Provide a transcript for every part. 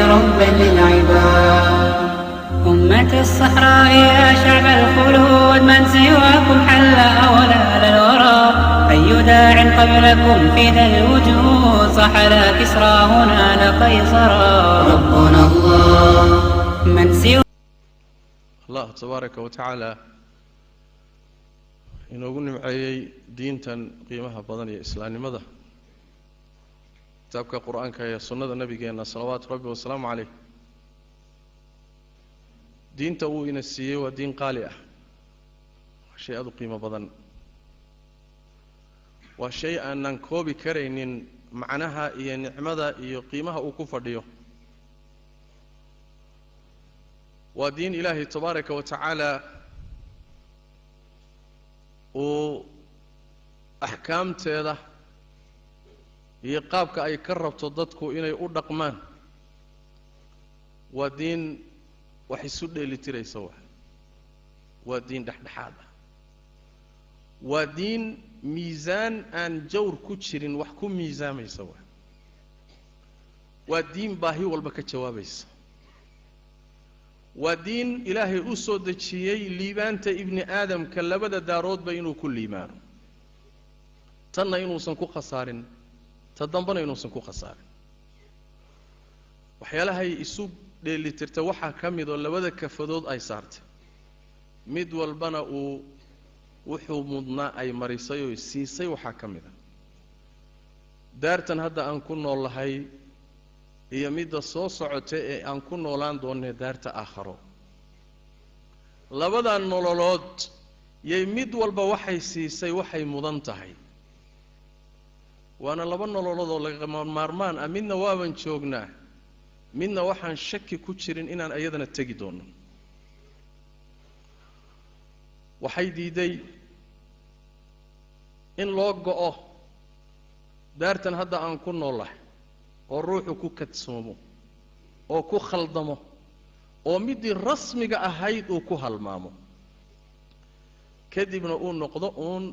ربا للعباد. أمة الصحراء يا شعب الخلود، من سواكم حل ولا للورى؟ أي داع قبلكم في ذا الوجود صح لا كسرى هنا لقيصرا؟ ربنا الله. من سوى Allah tabaaraka wa tacaala inoogu nimceeyey diintan qiimaha badan iyo islaamnimada, kitaabka Qur-aanka ee sunnada nabigeenna salawaatu rabbi wasalaamu caleyh. Diinta uu ina siiyey waa diin qaali ah, waa shay aada u qiimo badan, waa shay aanan koobi karaynin macnaha iyo nicmada iyo qiimaha uu ku fadhiyo. Waa diin Ilaahay tabaaraka wa tacaala uu axkaamteeda iyo qaabka ay ka rabto dadku inay u dhaqmaan. Waa diin wax isu dheeli tiraysa, waa diin dhexdhexaad ah, waa diin miisaan aan jawr ku jirin wax ku miisaamaysa, waa diin baahi walba ka jawaabaysa, waa diin Ilaahay u soo dejiyey liibaanta ibni aadamka labada daaroodba inuu ku liibaano, tanna inuusan ku khasaarin, ta dambena inuusan ku khasaarin. Waxyaalahay isu dheelitirta waxaa ka mid oo labada kafadood ay saartay, mid walbana uu wuxuu mudnaa ay marisay oo siisay. Waxaa ka mid a daartan hadda aan ku nool lahay iyo midda soo socota ee aan ku noolaan doonnay, daarta aakharo. Labada nololood yay mid walba waxay siisay waxay mudan tahay, waana laba nololood oo lagama maarmaan ah. Midna waaban joognaa, midna waxaan shaki ku jirin inaan iyadana tegi doonno. Waxay diiday in loo go'o daartan hadda aan ku noollahay oo ruuxu ku kadsoomo oo ku khaldamo oo middii rasmiga ahayd uu ku halmaamo, kadibna uu noqdo uun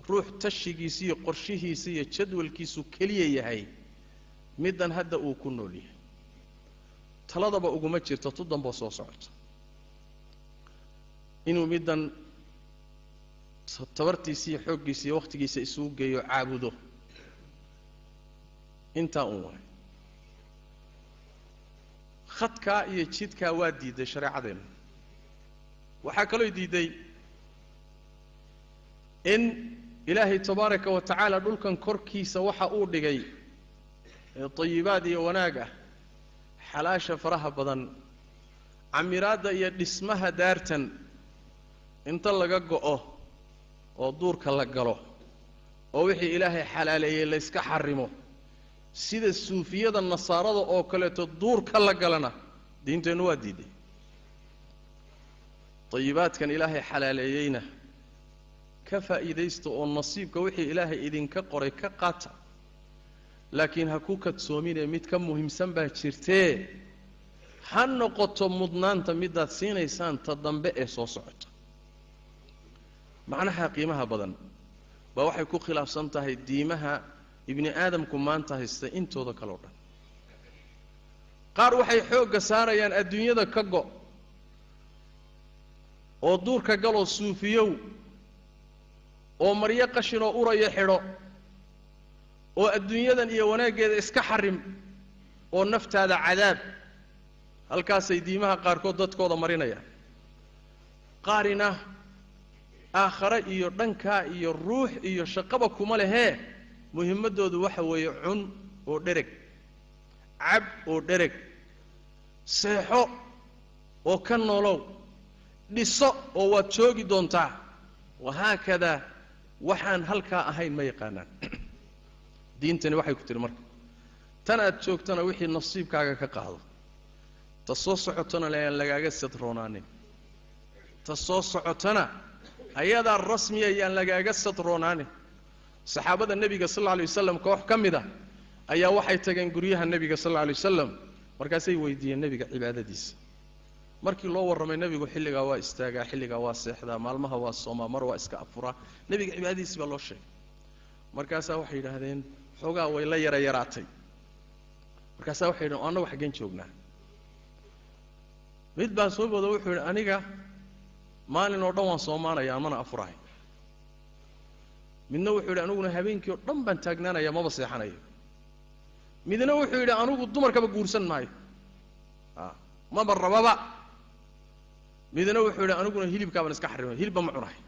ruux tashigiisa iyo qorshihiisa iyo jadwalkiisu keliya yahay middan hadda uu ku nool yahay. Taladaba uguma jirto tu damboo soo socoto inuu middan tabartiisa iyo xooggiisa iyo wakhtigiisa isugu geeyo, caabudo intaa uun waay. Khadkaa iyo jidkaa waa diiday shareecadeenna. Waxaa kaloo diiday in Ilaahay tabaaraka wa tacaala dhulkan korkiisa waxa uu dhigay ee tayibaad iyo wanaag ah, xalaasha faraha badan, camiraadda iyo dhismaha daartan inta laga go'o oo duurka la galo oo wixii Ilaahay xalaaleeyey layska xarimo, sida suufiyada nasaarada oo kaleeto duurka la galana, diinteennu waa diiday. Tayibaadkan Ilaahay xalaaleeyeyna ka faa'iidaysta oo nasiibka wixii Ilaahay idinka qoray ka qaata, laakiin ha ku kadsoominee mid ka muhiimsan baa jirtee, ha noqoto mudnaanta midaad siinaysaan ta dambe ee soo socota. Macnaha qiimaha badan baa waxay ku khilaafsan tahay diimaha ibni aadamku maanta haysta intooda kale o dhan. Qaar waxay xoogga saarayaan adduunyada ka go' oo duurka galoo suufiyow oo maryo qashinoo uraya xidho oo adduunyadan iyo wanaaggeeda iska xarim oo naftaada cadaab. Halkaasay diimaha qaarkood dadkooda marinayaan. Qaarina aakhare iyo dhankaa iyo ruux iyo shaqaba kuma lehee, muhimmaddoodu waxa weeye cun oo dhereg, cab oo dhereg, seexo oo ka noolow, dhiso oo waad joogi doontaa, wahaakadaa. Waxaan halkaa ahayn ma yaqaanaan. Diintani waxay ku tihi marka tan aad joogtana wixii nasiibkaaga ka qaado, ta soo socotona ayaan lagaaga sadroonaanin, ta soo socotana ayadaa rasmiya ayaan lagaaga sadroonaanin. Saxaabada nebiga sal alla alay wasalam koox ka mid ah ayaa waxay tageen guryaha nebiga sal alla alay wasalam, markaasay weydiiyeen nebiga cibaadadiisa. Markii loo warramay, nebigu xilligaa waa istaagaa, xilligaa waa seexdaa, maalmaha waa soomaa, mar waa iska afuraa, nebiga cibaadadiisi baa loo sheegay. Markaasaa waxay yidhaahdeen xoogaa way la yara yaraatay. Markaasaa waxay yidhahen annagu xaggeen joognaa? Mid baa soo booda wuxuu yidhi aniga maalin oo dhan waan soomaanayaa mana afurahay. Midna wuxuu yidhi aniguna habeenkii oo dhan baan taagnaanayaa maba seexanayo. Midna wuxuu yidhi anigu dumarkaba guursan maayo, maba rababa. Midna wuxuu yidhi aniguna hilibkaabaan iska xarimay, hilibba ma cunahay.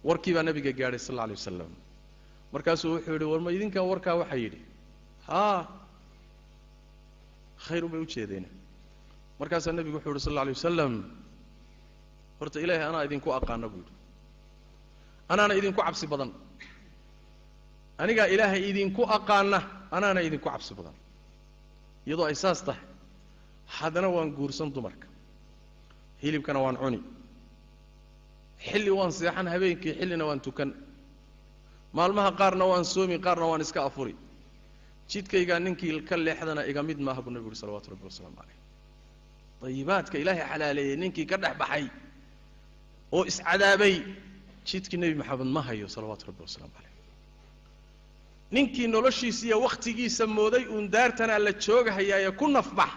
Warkii baa nabiga gaadhay sal alla alay wasalam. Markaasuu wuxuu yidhi war ma idinkaa warkaa waxaa yidhi haa khayr unbay u jeedeena. Markaasaa nebigu wuxuu yidhi sal alla alay wasalam horta ilaahay anaa idinku aqaana buu yidhi, anaana idinku cabsi badan, anigaa ilaahay idinku aqaana anaana idinku cabsi badan. Iyadoo ay saas tahay haddana waan guursan dumarka, hilibkana waan cuni, xilli waan seexan habeenkii, xillina waan tukan, maalmaha qaarna waan soomi, qaarna waan iska afuri, jidkaygaa ninkii ka leexdana iga mid maaha buu nabigu yuri salawatu rabbi wasalaamu calayh. Dayibaadka ilaahay xalaaleeyey ninkii ka dhex baxay oo iscadaabay jidkii nebi maxamed ma hayo salawaatu rabbi wasalaamu calayh. Ninkii noloshiisa iyo wakhtigiisa mooday uun daartanaa la joogahayaaye ku nafbax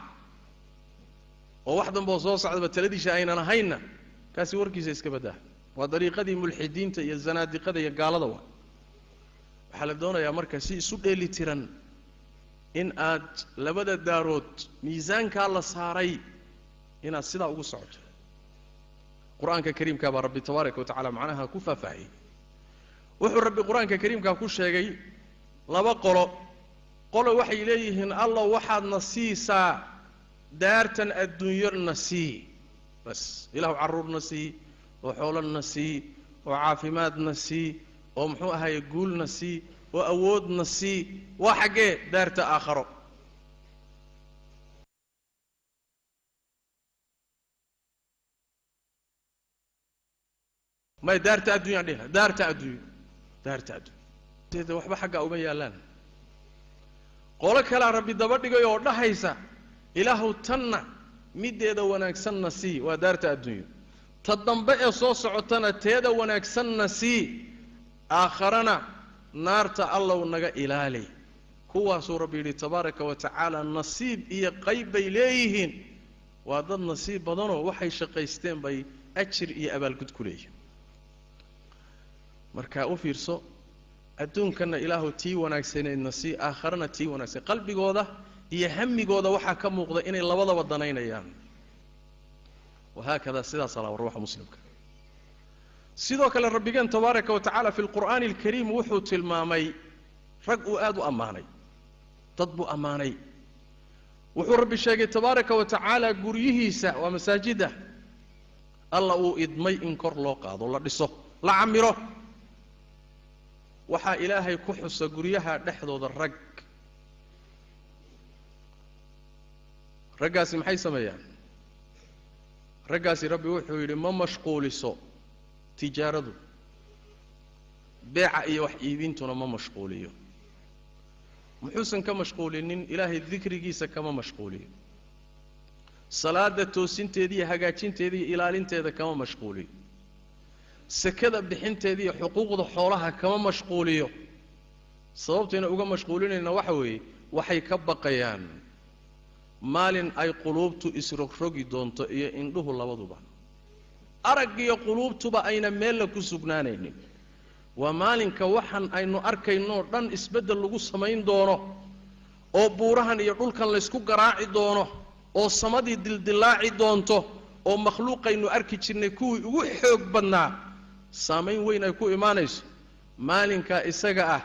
oo wax dambe oo soo socdaba taladiisa aynan ahaynna, kaasi warkiisa iska baddaa. Waa dariiqadii mulxidiinta iyo zanaadiqada iyo gaalada. Waa waxaa la doonayaa marka si isu dheeli tiran in aad labada daarood miisaankaa la saaray inaad sidaa ugu socoto. Qur-aanka kariimkaa baa rabbi tabaaraka wa tacala macnaha ku faahfaahiyey. Wuxuu rabbi qur-aanka kariimkaa ku sheegay laba qolo. Qolo waxay leeyihiin allow waxaadna siisaa daartan adduunyona sii, bas ilaahu carruurna sii oo xoolana sii oo caafimaadna sii oo muxuu ahaye guulna sii oo awoodna sii, waa xaggee daarta aakharo. May daarta adduunyaan dhihi laha, daarta adduunyo, daarta adduunyo waxba xaggaa uma yaallaan. Qolo kalaa rabbi daba dhigay oo dhahaysa ilaahu tanna middeeda wanaagsanna sii, waa daarta adduunyo, ta dambe ee soo socotana teeda wanaagsanna sii, aakharana naarta allow naga ilaali. Kuwaasuu rabbi yidhi tabaaraka wa tacaala nasiib iyo qayb bay leeyihiin. Waa dad nasiib badanoo waxay shaqaysteen bay ajir iyo abaalgud ku leeyihiin. Marka u fiirso adduunkanna ilaahu tii wanaagsaneydna sii, aakharana tii wanaagsan. Qalbigooda iyo hamigooda waxaa ka muuqda inay labadaba danaynayaan. Wahaakada sidaasaa la ruuxa muslimka. Sidoo kale rabbigeen tabaaraka wa tacaala fi lqur'aani alkariim wuxuu tilmaamay rag uu aad u ammaanay, dad buu ammaanay. Wuxuu rabbi sheegay tabaaraka wa tacaala guryihiisa waa masaajida alla uu idmay in kor loo qaado, la dhiso, la camiro. Waxaa ilaahay ku xusa guryaha dhexdooda rag. Raggaasi maxay sameeyaan? Raggaasi rabbi wuxuu yidhi ma mashquuliso tijaaradu, beeca iyo wax iibintuna ma mashquuliyo. Muxuusan ka mashquulinin? Ilaahay dikrigiisa kama mashquuliyo, salaada toosinteeda iyo hagaajinteeda iyo ilaalinteeda kama mashquuliyo, sakada bixinteeda iyo xuquuqda xoolaha kama mashquuliyo. Sababtayna uga mashquulinayna waxa weeye waxay ka baqayaan maalin ay quluubtu isrogrogi doonto iyo indhuhu labaduba, arag iyo quluubtuba ayna meella ku sugnaanaynin. Waa maalinka waxan aynu arkaynoo dhan isbeddel lagu samayn doono, oo buurahan iyo dhulkan laysku garaaci doono, oo samadii dildillaaci doonto, oo makhluuqaynu arki jirnay kuwii ugu xoog badnaa saamayn weyn ay ku imaanayso. Maalinkaa isaga ah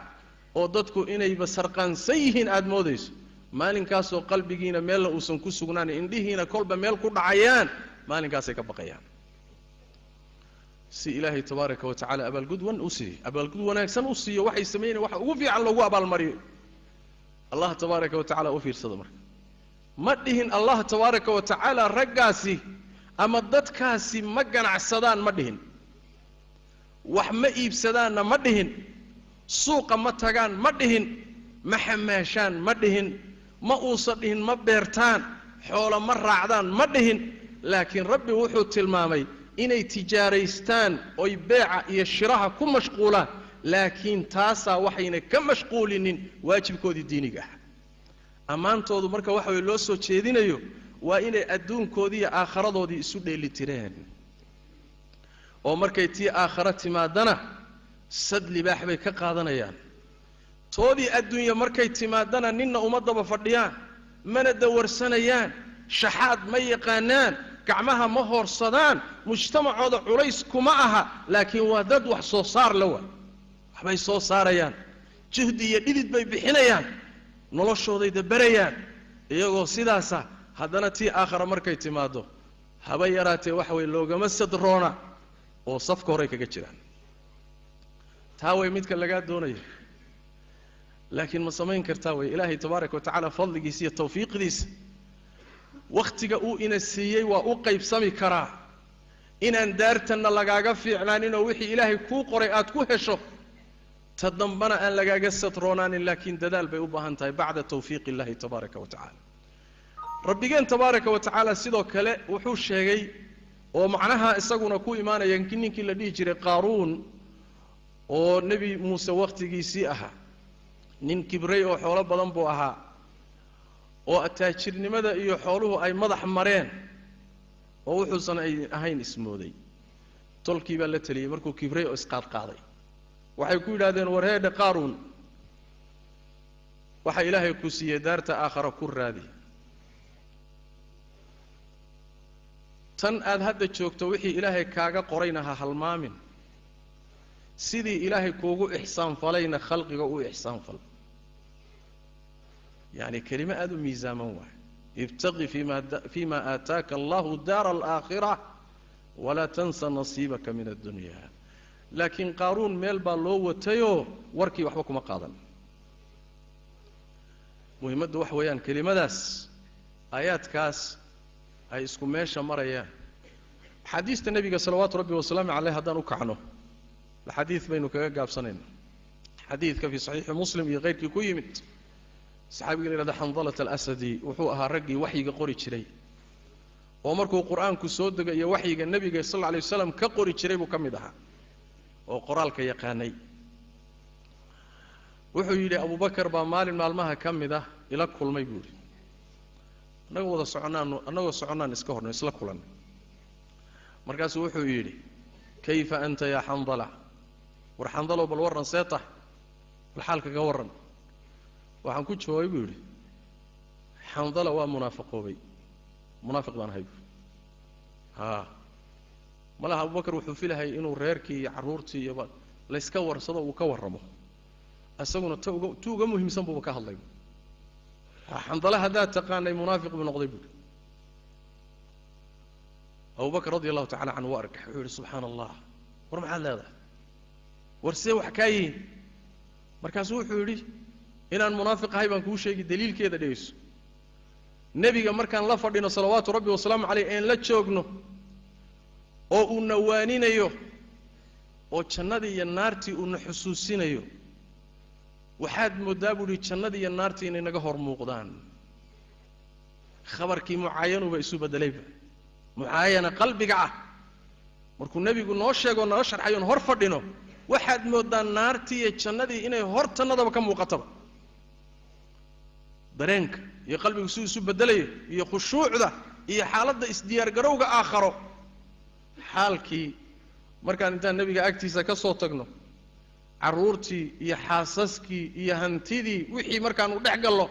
oo dadku inayba sarqaansan yihiin aada moodayso, maalinkaasoo qalbigiina meella uusan ku sugnaanin, indhihiina kolba meel ku dhacayaan, maalinkaasay ka baqayaan. Si ilaahay tabaaraka wa tacaala abaalgud wan u siiyo, abaalgud wanaagsan u siiyo, waxay sameynayaan waxa ugu fiican loogu abaalmariyo. Allah tabaaraka wa tacaala u fiirsada marka. Ma dhihin Allah tabaaraka wa tacaala raggaasi ama dadkaasi ma ganacsadaan, ma dhihin, wax ma iibsadaanna ma dhihin, suuqa ma tagaan ma dhihin, ma xamaashaan ma dhihin, ma uusan dhihin ma beertaan, xoolo ma raacdaan ma dhihin. Laakiin rabbi wuxuu tilmaamay inay tijaaraystaan oy beeca iyo shiraha ku mashquulaan, laakiin taasaa waxayna ka mashquulinin waajibkoodii diiniga ah. Ammaantoodu marka waxa weye loo soo jeedinayo Waa inay adduunkoodii iyo aakharadoodii isu dheelitireen, oo markay tii aakhara timaadana sad libaax bay ka qaadanayaan, toodii adduunya markay timaadana ninna uma daba fadhiyaan, mana dawarsanayaan, shaxaad ma yaqaanaan, gacmaha ma hoorsadaan, mujtamacooda culays kuma aha, laakiin waa dad wax soo saar la wa, waxbay soo saarayaan, juhdi iyo dhidid bay bixinayaan, noloshooday dabarayaan. Iyagoo sidaasa haddana tii aakhara markay timaado haba yaraatee waxa weye loogama sadroona oo safka horey kaga jiraan. Taa way midka lagaa doonaya, laakiin ma samayn kartaa wey? Ilaahay tabaaraka wa tacaala fadligiisa iyo tawfiiqdiisa wakhtiga uu ina siiyey waa u qaybsami karaa inaan daartanna lagaaga fiicnaaninoo wixii ilaahay kuu qoray aad ku hesho, ta dambana aan lagaaga sadroonaanin, laakiin dadaal bay u baahan tahay bacda tawfiiq illahi tabaaraka wa tacaala. Rabbigeen tabaaraka wa tacaala sidoo kale wuxuu sheegay oo macnaha isaguna ku imaanaya ninkii la dhihi jiray Qaaruun oo Nebi Muuse wakhtigiisii ahaa, nin kibray oo xoolo badan buu ahaa, oo ataajirnimada iyo xooluhu ay madax mareen oo wuxuusan ay ahayn ismooday. Tolkii baa la teliyey markuu kibray oo isqaadqaaday, waxay ku yidhahdeen warheedhe Qaaruun, waxa ilaahay ku siiyey daarta aakhara ku raadi, tan aad hadda joogto wixii ilaahay kaaga qorayna ha halmaamin, sidii ilaahay kuugu ixsaan falayna khalqiga u ixsaan fal. Yacni kelimo aada u miisaaman waay. Ibtaqi fiima aataaka allahu daara alaakhira walaa tansa nasiibaka min addunya. Laakiin Qaaruun meel baa loo watayoo warkii waxba kuma qaadan. Muhimmaddu waxa weeyaan kelimadaas aayaadkaas ay isku meesha marayaan. Axaadiista nebiga salawaatu rabbi wasalaamu caleyh haddaan u kacno, xadiid baynu kaga gaabsanayna. Xadiidka fii saxiixi Muslim iyo keyrkii ku yimid, saxaabiga la yihahda Xandalat alasadi wuxuu ahaa raggii waxyiga qori jiray, oo markuu qur-aanku soo dego iyo waxyiga nebiga sal alla alay wasalam ka qori jiray buu ka mid ahaa, oo qoraalka yaqaanay. Wuxuu yidhi Abubakar baa maalin maalmaha ka mid ah ila kulmay buu yidhi, annagoo wada soconnaanu annagoo soconnaan iska hornay isla kulannay. Markaasuu wuxuu yidhi kayfa anta yaa Xandala, war Xandalow bal warran see tahay, bal xaalka ka warran. Waxaan ku jawaabay buu yidhi Xandala waa munaafaqoobay, munaafiq baan ahay buui. Haa, malaha Abubakar wuxuu filahayay inuu reerkii iyo carruurtii iyoba layska warsado uu ka warramo, isaguna tu uga muhiimsan buuba ka hadlay. Xandala haddaad taqaanay munaafiq buu noqday buuhi. Abubakar radi allahu tacala canhu waa argax, wuxuu yidhi subxaana allah, war maxaad leedahay, war see wax kaa yihiin? Markaasuu wuxuu yidhi inaan munaafiq ahay baan kuu sheegi, daliilkeeda dhegayso. Nebiga markaan la fadhino salawaatu rabbi wasalaamu caleyh een la joogno oo uu nawaaninayo oo jannadii iyo naartii uuna xusuusinayo, waxaad mooddaa buu ihi jannadii iyo naartii inay naga hor muuqdaan. Khabarkii mucaayanuba isu beddelayba, mucaayana qalbiga ah. Markuu nebigu noo sheegoo nala sharxayoon hor fadhino, waxaad mooddaa naartii iyo jannadii inay hor tannadaba ka muuqataba. Dareenka iyo qalbigu siduu isu beddelayo iyo khushuucda iyo xaaladda isdiyaargarowga aakharo. Xaalkii markaan intaan nebiga agtiisa ka soo tagno, carruurtii iyo xaasaskii iyo hantidii wixii markaanu dhex gallo,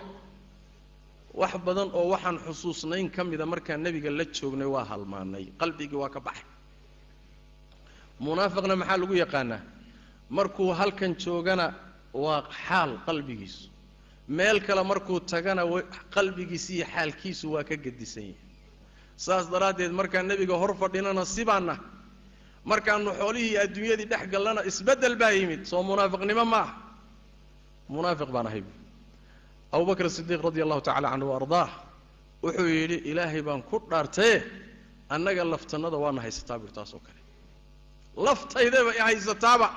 wax badan oo waxaan xusuusnayn ka mida markaan nebiga la joognay waa halmaanay, qalbigii waa ka baxay. Munaafiqna maxaa lagu yaqaanaa? Markuu halkan joogana waa xaal qalbigiisu, meel kale markuu tagana qalbigiisi iyo xaalkiisu waa ka gedisan yahay. Saas daraaddeed markaan nebiga hor fadhinana sibaanna, markaanu xoolihii iyo adduunyadii dhex gallana isbeddel baa yimid. Soo munaafiqnimo ma ah? Munaafiq baan ahay buui. Abubakr Sidiiq radi allahu tacala canhu wa ardaah wuxuu yidhi ilaahay baan ku dhaartaye annaga laftannada waana haysataa buui. Taas oo kale laftaydaba i haysataaba,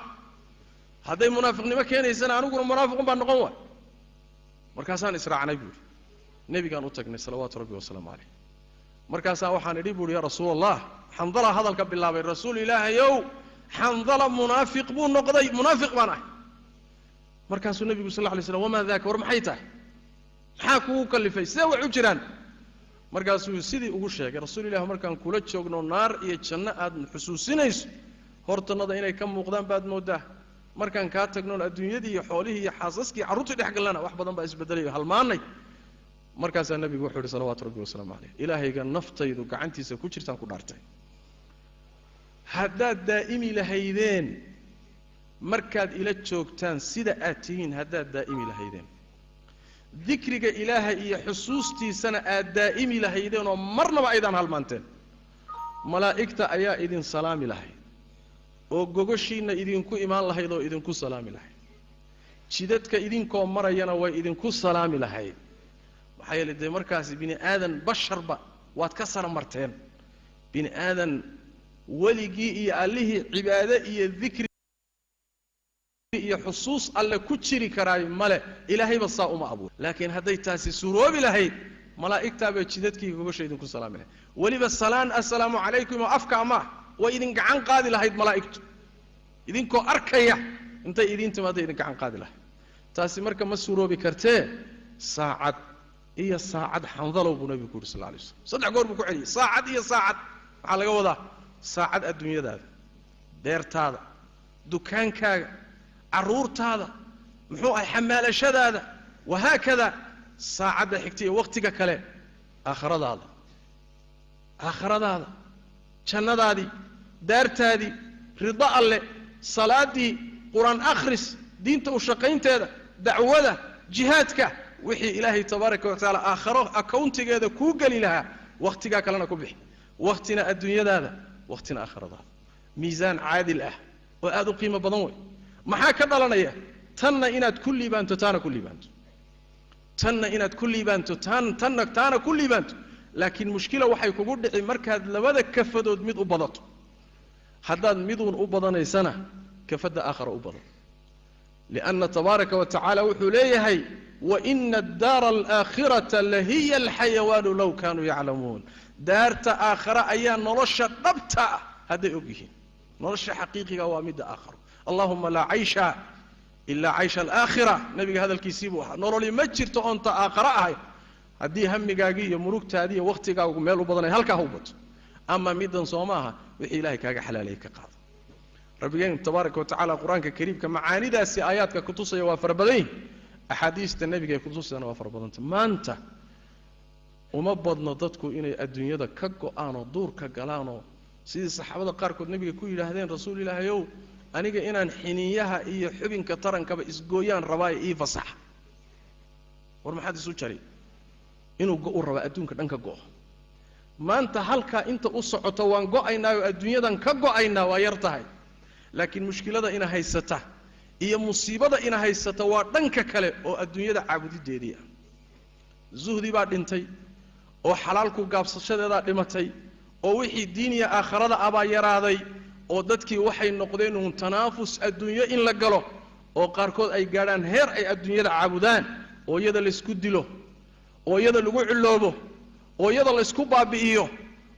hadday munaafiqnimo keenaysana aniguna munaafiqun baan noqon waay. Markaasaan israacnay buuhi, nebigaan u tagnay salawaatu rabbi wasalaamu caleyh. Markaasaa waxaan idhi buuhi yaa rasuul allah, Xandala hadalka bilaabay, rasuul ilaahayow Xandala munaafiq buu noqday, munaafiq baan ahay. Markaasuu nebigu sal lla alay slam wamaa daaka, war maxay tahay, maxaa kugu kallifay, sidee wax u jiraan? Markaasuu sidii ugu sheegay rasuul Ilaahi, markaan kula joogno naar iyo janno aad xusuusinayso hortannada inay ka muuqdaan baad moodaa, markaan kaa tagnoon adduunyadii iyo xoolihii iyo xaasaskii carruurtii dhex gallana wax badan baa isbedelayo halmaanay. Markaasaa nabigu wuxuu yidhi salawaatu rabbi wasalaamu caleyh, ilaahayga naftaydu gacantiisa ku jirtaan ku dhaartay, haddaad daa'imi lahaydeen markaad ila joogtaan sida aad tihiin, haddaad daa'imi lahaydeen dikriga ilaaha iyo xusuustiisana aad daa'imi lahaydeen oo marnaba aydaan halmaanteen, malaa'igta ayaa idin salaami lahayd oo gogoshiinna idinku imaan lahayd oo idinku salaami lahayd, jidadka idinkoo marayana way idinku salaami lahayd. Maxaa yeelay dee markaasi bini aadan basharba waad ka saramarteen, bini aadan weligii iyo allihii cibaado iyo dikri iyo xusuus alle ku jiri karaayo male, ilaahayba saa uma abuur. Laakiin hadday taasi suuroobi lahayd malaa'igtaabay jidadkii gogosha idinku salaami lahayd, weliba salaan assalaamu calaykum oo afka ama way idin gacan qaadi lahayd malaa'igtu, idinkoo arkaya intay idiin timaadday idin gacan qaadi lahayd. Taasi marka ma suuroobi kartee, saacad iyo saacad xandalow buu nabigu ku yidhi sal alay waslam. 3 goor buu ku celiyey, saacad iyo saacad. Maxaa laga wadaa? Saacad adduunyadaada, beertaada, dukaankaaga, carruurtaada, muxuu ahay xamaalashadaada, wahaakada. Saacadda xigta iyo waqtiga kale aakhiradaada, aakhiradaada, jannadaadii, daartaadii, rido alle, salaadii, qur-aan akhris, diinta u shaqaynteeda, dacwada, jihaadka, wixii ilaahay tabaaraka wa tacaala aakharo akowntigeeda kuu geli lahaa waqtigaa kalena ku bixi, waqtina adduunyadaada, waqtina aakhiradaada. Miisaan caadil ah oo aad u qiimo badan wey. Maxaa ka dhalanaya? Tanna inaad ku liibaanto, taana ku liibaanto, tanna inaad ku liibaanto, tanna taana ku liibaanto. Laakiin mushkila waxay kugu dhici markaad labada kafadood mid u badato. Haddaad miduun u badanaysana kafadda aakhara u badan, lianna tabaaraka wa tacaala wuxuu leeyahay waina addaara alaakhirata lahiya alxayawaanu low kaanuu yaclamuun. Daarta aakhara ayaa nolosha dhabta ah hadday og yihiin, nolosha xaqiiqiga waa midda aakharo. Allahuma laa caysha ilaa caysha alaakhira, nabiga hadalkiisii buu ahaa, nololi ma jirto oonta aakhara ahay. Haddii hamigaagii iyo murugtaadii iyo waqtigaagu meel u badanay halkaa ha u bato, ama middan soo maaha wixii ilahay kaaga xalaalayay ka qaado. Rabbigeen tabaaraka wa tacaala qur-aanka kariimka macaanidaasi aayaadka kutusaya waa fara badan yihin, axaadiista nebiga ee kutusayana waa fara badanta. Maanta uma badno dadku inay adduunyada ka go'aanoo duurka galaanoo sidii saxaabada qaarkood nebiga ku yidhaahdeen, rasuul ilaahayow aniga inaan xiniinyaha iyo xubinka tarankaba isgooyaan rabaaye ii fasaxa. War maxaad isu jari? Inuu go'u rabaa adduunka dhan ka go'o. Maanta halkaa inta u socoto waan go'aynaayoo adduunyadan ka go'aynaa waa yar tahay, laakiin mushkilada ina haysata iyo musiibada ina haysata waa dhanka kale oo adduunyada caabudideedii ah. Zuhdi baa dhintay oo xalaalku gaabsashadeedaa dhimatay oo wixii diiniya aakharada abaa yaraaday oo dadkii waxay noqdeen uun tanaafus adduunyo in la galo oo qaarkood ay gaadhaan heer ay adduunyada caabudaan oo iyada laysku dilo oo iyada lagu ciloobo oo iyada laysku baabi'iyo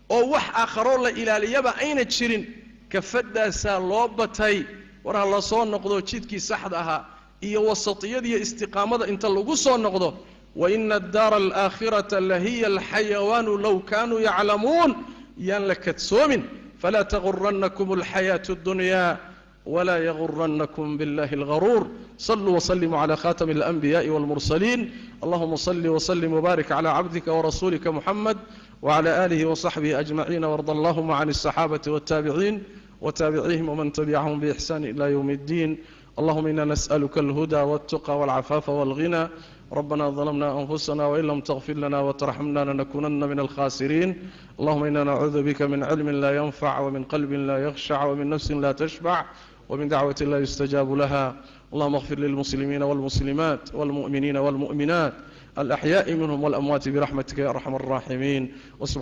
oo wax aakharoo la ilaaliyaba ayna jirin. Kafadaasaa loo batay. War ha la soo noqdo jidkii saxda ahaa iyo wasatiyadiiyo istiqaamada inta lagu soo noqdo. Waina addaara alaakhirata lahiya alxayawaanu low kaanuu yaclamuun, yaan la kadsoomin. Falaa tagurannakum alxayaatu اddunyaa walaa yagurannakum biاllahi algaruur. Saluu wslimuu cala khatami alanbiyaءi walmursaliin. Allahuma salli wslim wbaarik cala cabdika warasuulika muxamed wcala aalihi wasaxbihi ajmaciin, warda allahuma can الصaxaabati wاltaabiciin وتابعيهم ومن تبعهم بإحسان إلى يوم الدين. اللهم إنا نسألك الهدى والتقى والعفاف والغنى. ربنا ظلمنا أنفسنا وإن لم تغفر لنا وترحمنا لنكونن من الخاسرين. اللهم إنا نعوذ بك من علم لا ينفع، ومن قلب لا يخشع، ومن نفس لا تشبع، ومن دعوة لا يستجاب لها. اللهم اغفر للمسلمين والمسلمات والمؤمنين والمؤمنات الأحياء منهم والأموات برحمتك يا أرحم الراحمين. وسبحان